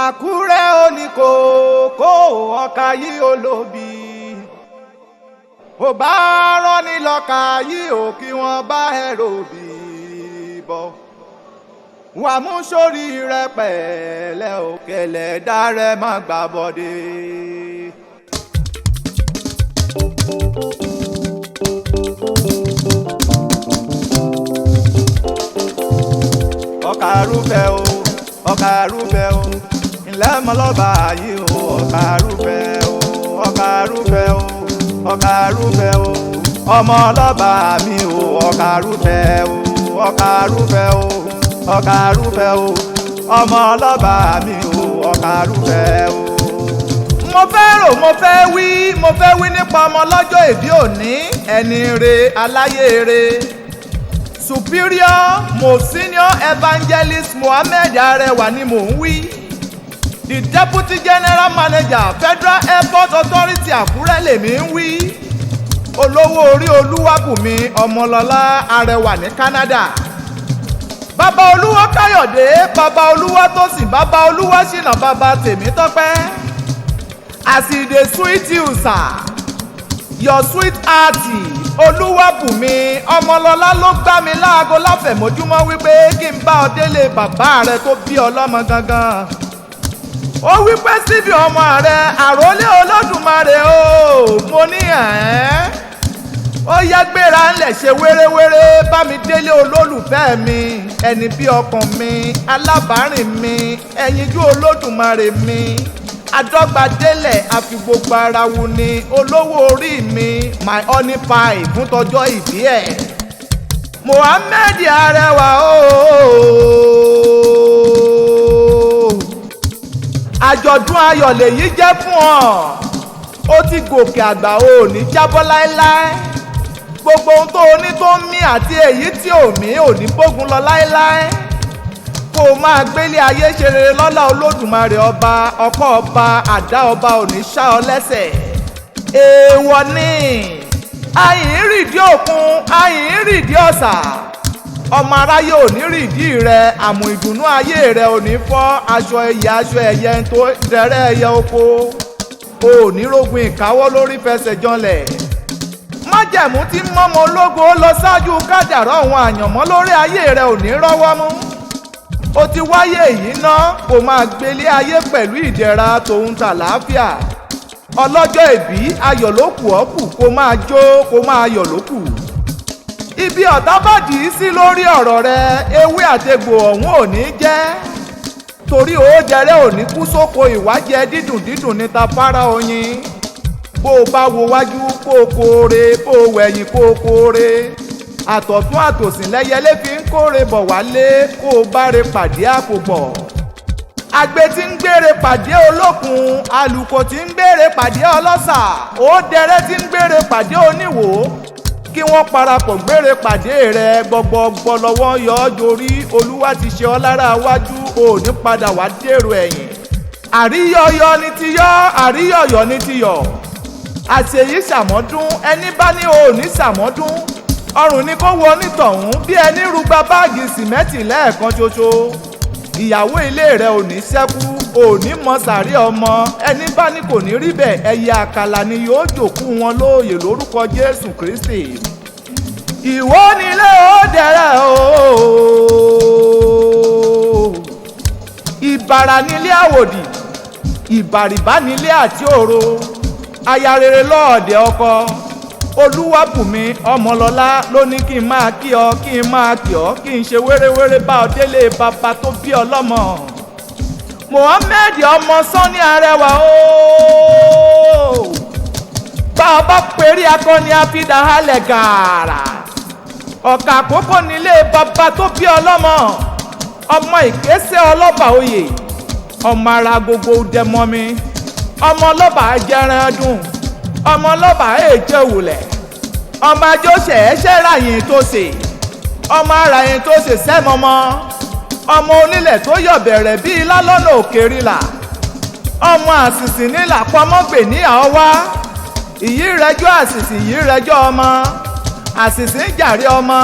Àkúrẹ́ oníkókó ọkà yìí olóbi. Ò bá rán ní lọ́kà yìí ò kí wọ́n bá ẹ̀rọ bì bọ̀. Wà mú sórí rẹ pẹ̀lẹ́ òkèlè dárẹ́ má gbà bọ́dé. Ọkà rúfẹ́ o, ọkà rúfẹ́ o, ńlẹ́ mọ́lọ́ba yìí o, ọkà rúfẹ́ o, ọkà rúfẹ́ o, ọkà rúfẹ́ o, ọmọ ọlọ́ba mi o, ọkà rúfẹ́ o, ọkà rúfẹ́ o, ọkà rúfẹ́ o, ọmọ ọlọ́ba mi o, ọkà rúfẹ́ o. Mo fẹ́ rò, mo fẹ́ wí, mo fẹ́ wí nípa ọmọ lọ́jọ́ ìbí òní, ẹni re aláyé re. Superior Most Senior Evangelist Mohammed Arewa ni mò ń wí. The Deputy General Manager, Federal Airport Authority, Àkúrẹ́ lèmi ń wí. Olówó orí Olúwàbùnmi Ọmọlọ́lá Arẹwà ní Canada. Bàbá Olúwa Káyọ̀dé, bàbá Olúwa Tósìn, bàbá Olúwa Ṣìnà, bàbá Tèmítọ́pẹ́. As e dey sweet you, sir, your sweet heart Olúwàbùnmi Ọmọlọ́lá ló gbá mi láago láfẹ̀mọ́júmọ́ wípé kí n bá ọ délé bàbá rẹ tó bí ọlọ́mọ gangan. Ó wípé síbi ọmọ rẹ àròlé Olódùmarè o, mo ní ẹ̀ ó yá gbéra ńlẹ̀ ṣe wéréwéré bá mi délé olólùfẹ́ mi, ẹni bí ọkàn mi, alábàárìn mi, ẹyinjú Olódùmarè mi, adọ́gbadélẹ̀ àfi gbogbo ara wu ni, olówó orí mi, my honey pie fún tọjọ́ ìbí ẹ̀. Mohammed Arẹwà ooo, àjọ̀dún ayọ̀ lèyí jẹ́ fún ọ, ó ti gòkè àgbà, o ò ní jábọ́ láéláé. Gbogbo ohun tó o ní tó ń mí àti èyí tí ò mí ò ní bógun lọ láéláé. Kó o máa gbélé ayé ṣe rere lọ́lá Olódùmarè ọba, ọkọ ọba, àdá ọba ò ní ṣá ọ lẹ́sẹ̀. Èèwọ̀ ni àyìn rìdí òkun, àyìn rìdí ọ̀sà, ọmọ aráyé ò ní rìdí rẹ, àmù ìdùnnú ayé rẹ ò ní fọ́, aṣọ ẹyẹ aṣọ ẹyẹ tó dẹrẹ́ ẹyẹ oko, o ò ní rógun ìkáwọ́ lórí fẹsẹ̀ janlẹ̀. Májẹ̀mú tí mọ́mọ́ ológo lọ ṣáájú kádàrá òun àyànmọ́ lórí ayé rẹ ò ní rọ́wọ́ mú. Ó ti wáyé èyí ná, kó máa gbélé ayé pẹ̀lú ìdẹ̀ra tòun tàlàáfíà. Ọlọ́jọ́ ìbí ayọ̀ ló kù ọ́ kù, kó máa jó, kó máa yọ̀ ló kù. Ibi ọ̀tá bá dì í sí lórí ọ̀rọ̀ rẹ, ewé àtegbò ọ̀hún ò ní jẹ́. Torí ó jẹrẹ ò ní kú sóko ìwájẹ dídùn dídùn níta fárá oyin. Bó o bá wo wájú kó o kóore, bó o wẹ̀yìn kó o kóore. Àtọ̀tún àtòsìn lẹ́yẹlé fi ń kóre bọ̀ wálé, kó o bá re pàdé àpòpọ̀. Àgbẹ̀ tí ń gbére pàdé olókun, alùkò tí ń gbére pàdé ọlọ́sà, ó dẹrẹ́ tí ń gbére pàdé oníwò. Kí wọ́n parapọ̀ gbére pàdé rẹ, gbọgbọgbọ lọ́wọ́ yọ ọ́ jorí, Olúwa ti ṣe ọ́ lára wájú, ò ní padà wá dèrò ẹ̀yìn. Àríyọ̀yọ̀ ni ti yọ́, àríyọ̀yọ̀ ni ti yọ̀. Àṣeyí ṣàmọ́dún, ẹni bá ní o ò ní ṣàmọ́dún. Ọrùn ni kó wo onítọ̀hún bí ẹni rúgba báàgì sìmẹ́ǹtì lẹ́ẹ̀kan ṣoṣo. Ìyàwó ilé rẹ ò ní ṣẹ́kú, ò ní mọ sàrí ọmọ, ẹni bá ní kò ní rí bẹ́ẹ̀, ẹyẹ àkàlà ni yóò jòkú wọn lóòyè lórúkọ Jésù Kristi. Ìwọ nílé ó dẹ̀rẹ̀ o. Ìbàrà nílé àwòdì, ìbàrìbá nílé àti òro, aya rere lọ́ọ̀dẹ̀ ọkọ. Olúwàbùnmi Ọmọlọ́lá ló ní kí n máa kí ọ, kí n máa kí ọ, kí n ṣe wéréwéré bá ọ délé bàbá tó bí ọlọ́mọ. Mohammed ọmọ Sani Arẹwà ooo, bá ọ bá perí akọni àfidà halẹ̀ gàrà. Ọ̀kà àkókò nílé bàbá tó bí ọlọ́mọ, ọmọ ìgbésẹ̀ ọlọ́ba oyè, ọmọ ara gbogbo dẹmọ mi, ọmọ ọlọ́ba jẹran dùn, ọmọ ọlọ́ba èjẹ wùlẹ̀, ọmọ ajóṣe ẹ̀ṣẹ̀ ráyìn tó ṣe, ọmọ aráyìn tó ṣe sẹ́mọmọ, ọmọ onílẹ̀ tó yọ̀ bẹ̀rẹ̀ bíi ilá lọ́nà òkèrìlà, ọmọ àṣìṣì nílà pamọ́gbè ní àọ́wá, ìyí rẹjọ́ àṣìṣì, ìyí rẹjọ́ ọmọ, àṣìṣì ń jàre ọmọ,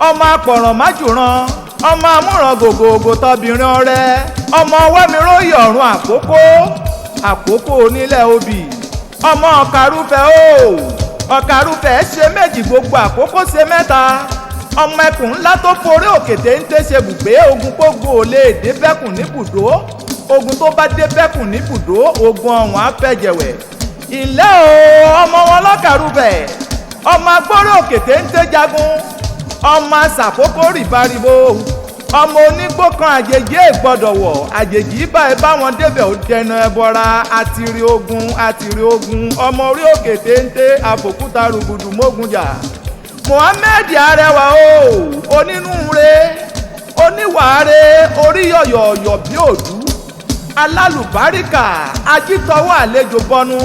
ọmọ apọ̀ràn májùrán, ọmọ amúràn gògògò tọbìnrin ọrẹ, Ọmọ wẹ́miróyè ọ̀run àkókò, àkókò onílẹ̀ obì. Ọmọ ọ̀kàrúfẹ́ o, ọ̀kàrúfẹ́ ṣe méjì, gbogbo àkókò ṣe mẹ́ta. Ọmọ ẹkùn ńlá tó forí òkè téńté ṣe bùgbé. Ogun kógun ò lè dé bẹ́kùn níbùdó. Ogun tó bá dé bẹ́kùn níbùdó, ogun ọ̀hún á fẹ̀jẹ̀wẹ̀. Ilé o, ọmọ wọn lọ́kàrúfẹ́, ọmọ agbórí òkè téńté jagun, ọmọ aṣàkókò rìbáribo, ọmọ onígbó kan àjèjì ègbọ́dọ̀ wọ̀. Àjèjì báyìí báwọn débẹ̀, ó dẹnu ẹbọra. Àtìrí ogun, àtìrí ogun, ọmọ orí òkè téńté àfòkúta rúgùdù mógunjà. Mohammed Arẹwà o, onínúure, oníwàáre, orí yọ̀yọ̀yọ̀ bí òdú, alálùbáríkà, ajítọwọ́ àlejò bọnu.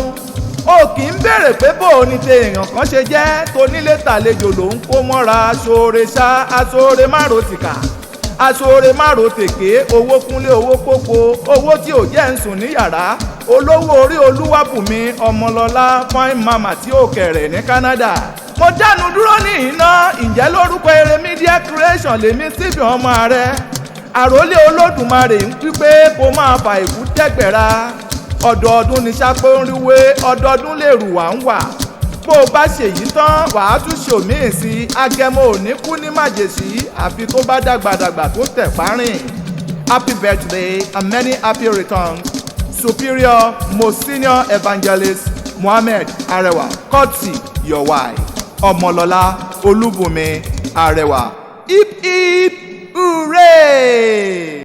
O kì í béèrè pé bó o ní te èèyàn kan ṣe jẹ́. Tonílé tàlejò ló ń kó mọ́ra. Aṣoore ṣá, aṣoore márotìkà, aṣoore márotèké. Owó kúnlé, owó kókó, owó tí ò jẹ́ ń sùn ní yàrá. Olówó orí Olúwàbùnmi Ọmọlọ́lá, fine mama tí ó kẹ̀rẹ̀ ní Canada. Mo dánu dúró ní iná. Ǹjẹ́ lórúkọ Eré Media Creation, lèmi síbi ọmọ rẹ àròlé Olódùmarè ń pípé kó máa fa ìkú dẹ́gbẹ̀ra. Ọdọọdún ní sápó ń ríwé, ọdọọdún lè rù wá ń wà. Bó o bá ṣèyí tán, wàá tún ṣòmíì sí i. Agẹmọ ò ní kú ní màjèṣí, àfi tó bá dàgbàdàgbà tó tẹ̀ párìn. Happy birthday and many happy returns, Superior Most Senior Evangelist Mohammed Arewa, courtesy your wife, Ọmọlọ́lá Olúbùnmi Arewa. Hip hip hooray!